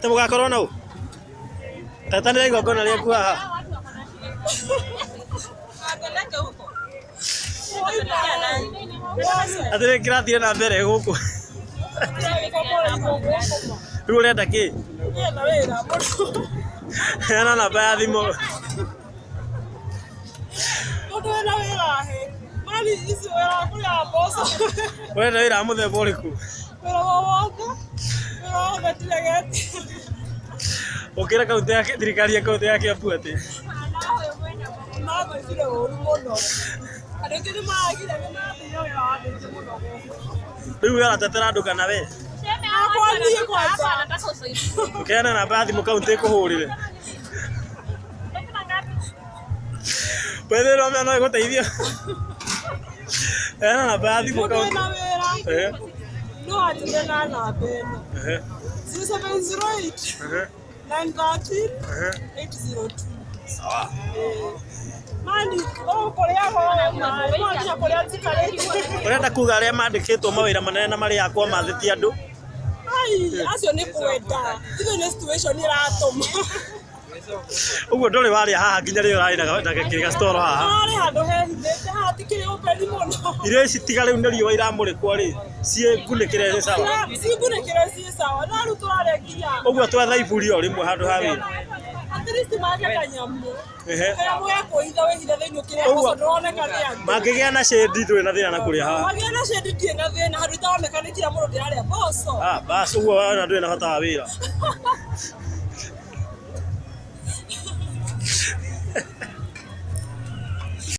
Atĩ mũgakorwo na ũ? Tetanĩra igongona rĩaku haha. Atĩ nĩ kĩrathiĩ na mbere gũkũ. Rĩu ũrenda kĩ? Heana namba ya thimũ. Mũndũ wĩna wĩra he. Mani ici wĩra wa kũrĩa mboco. Ũrenda wĩra wa mũthemba ũrĩkũ? Wĩra o wothe. Wĩra wothe ndiregete. Ũkĩra kaunti ya thirikari ya kaunti ya Kiambu atĩ? Magwĩkire ũru mũno. Andũ aingĩ nĩ maragire nĩ mathire wĩra wa andũ aingĩ mũno gũkũ. Rĩu we ũratetera andũ kana we? Akwa niĩ kwanja. Ũkĩheana namba ya thimũ kaunti ĩkũhũrĩre. Wethe no no ĩgũteithia. Heana namba ya thimũ Mũndũ kaunti. wĩna wĩra no anjĩre na namba ĩno. 0708 913 802. Sawa. Mani, ũkũrĩaga maĩ, no nginya kũrĩa njikarĩte. Ũrenda kuga arĩa mandĩkĩtwo mawĩra manene na marĩa akwa mathĩtie andũ? Ai, acio nĩ kwenda. Ithuĩ nĩ situation ĩratũma. Ũguo ndũrĩ warĩa haha nginya rĩrĩa ũrarĩ na gakĩrĩ stall haha. Harĩ handũ hehithĩte, haha tikĩrĩ open mũno. Irio ici tiga rĩu nĩ riũa iramũrĩkwo rĩ, ciĩ ngunĩkĩre ciĩ sawa. Cingunĩkĩre ciĩ sawa, no rĩu tũrarĩa nginya. Ũguo twetha iburi o rĩmwe handũ ha wĩra. At least mage kanyamũ. Kanyamũ ga kwĩhitha wĩhithe thĩinĩ ũkĩrĩa Ũguo- mboco ndũroneka nĩ andũ. Mangĩgĩa na shade ndũrĩ na thĩna na kũrĩa haha. Magĩa na shade ndirĩ na thĩna, handũ itaroneka nĩ kira mũndũ ndĩrarĩa mboco. Ah, bas ũguo wona ndũrĩ na bata wa wĩra.